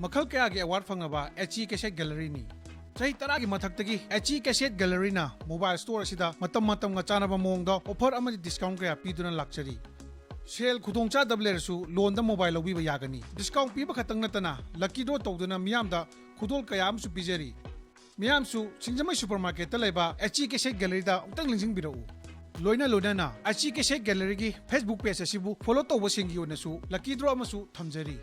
ꯃꯈꯜ ꯀꯌꯥꯒꯤ ꯑꯦꯋꯥꯔꯗ ꯐꯪꯂꯕ ꯑꯦꯆ ꯏ ꯀꯦꯁꯦꯠ ꯒꯦꯂꯔꯤꯅꯤ꯫ ꯆꯍꯤ ꯇꯔꯥꯒꯤ ꯃꯊꯛꯇꯒꯤ H E cassette ꯒꯦꯂꯔꯤꯅ mobile store ꯑꯁꯤꯗ ꯃꯇꯝ ꯃꯇꯝꯒ ꯆꯥꯟꯅꯕ ꯃꯑꯣꯡꯗ ꯑꯣꯐꯔ ꯑꯃꯗꯤ ꯗꯤꯁꯀꯥꯎꯟ ꯀꯌꯥ ꯄꯤꯗꯨꯅ ꯂꯥꯛꯆꯔꯤ꯫ ꯁꯦꯜ ꯈꯨꯗꯣꯡꯆꯥꯗꯕ ꯂꯩꯔꯁꯨ ꯂꯣꯟꯗ ꯃꯣꯕꯥꯏꯜ ꯂꯧꯕꯤꯕ ꯌꯥꯒꯅꯤ꯫ ꯗꯤꯁꯀꯥꯎꯟ ꯄꯤꯕ ꯈꯛꯇꯪ ꯅꯠꯇꯅ ꯂꯛꯀꯤ ꯗ꯭ꯔꯣ ꯇꯧꯗꯨꯅ ꯃꯤꯌꯥꯝꯗ ꯈꯨꯗꯣꯜ ꯀꯌꯥ ꯑꯃꯁꯨ ꯄꯤꯖꯔꯤ꯫ ꯃꯤꯌꯥꯝꯁꯨ ꯁꯤꯡꯖꯃꯩ ꯁꯨꯄꯔ ꯃꯥꯔꯀꯦꯠꯇ ꯂꯩꯕ ꯑꯦꯆ ꯏ ꯀꯦꯁꯦꯠ ꯒꯦꯂꯔꯤꯗ ꯑꯃꯨꯛꯇꯪ ꯂꯦꯡꯁꯤꯟꯕꯤꯔꯛꯎ꯫ ꯂꯣꯏꯅ ꯂꯣꯏꯅꯅ H E cassette ꯒꯦꯂꯔꯤꯒꯤ Facebook page ꯑꯁꯤꯕꯨ ꯐꯣꯂꯣ ꯇꯧꯕꯁꯤꯡꯒꯤ ꯑꯣꯏꯅꯁꯨ ꯂꯛꯀꯤ ꯗ꯭ꯔꯣ ꯑꯃꯁꯨ ꯊꯝꯖꯔꯤ꯫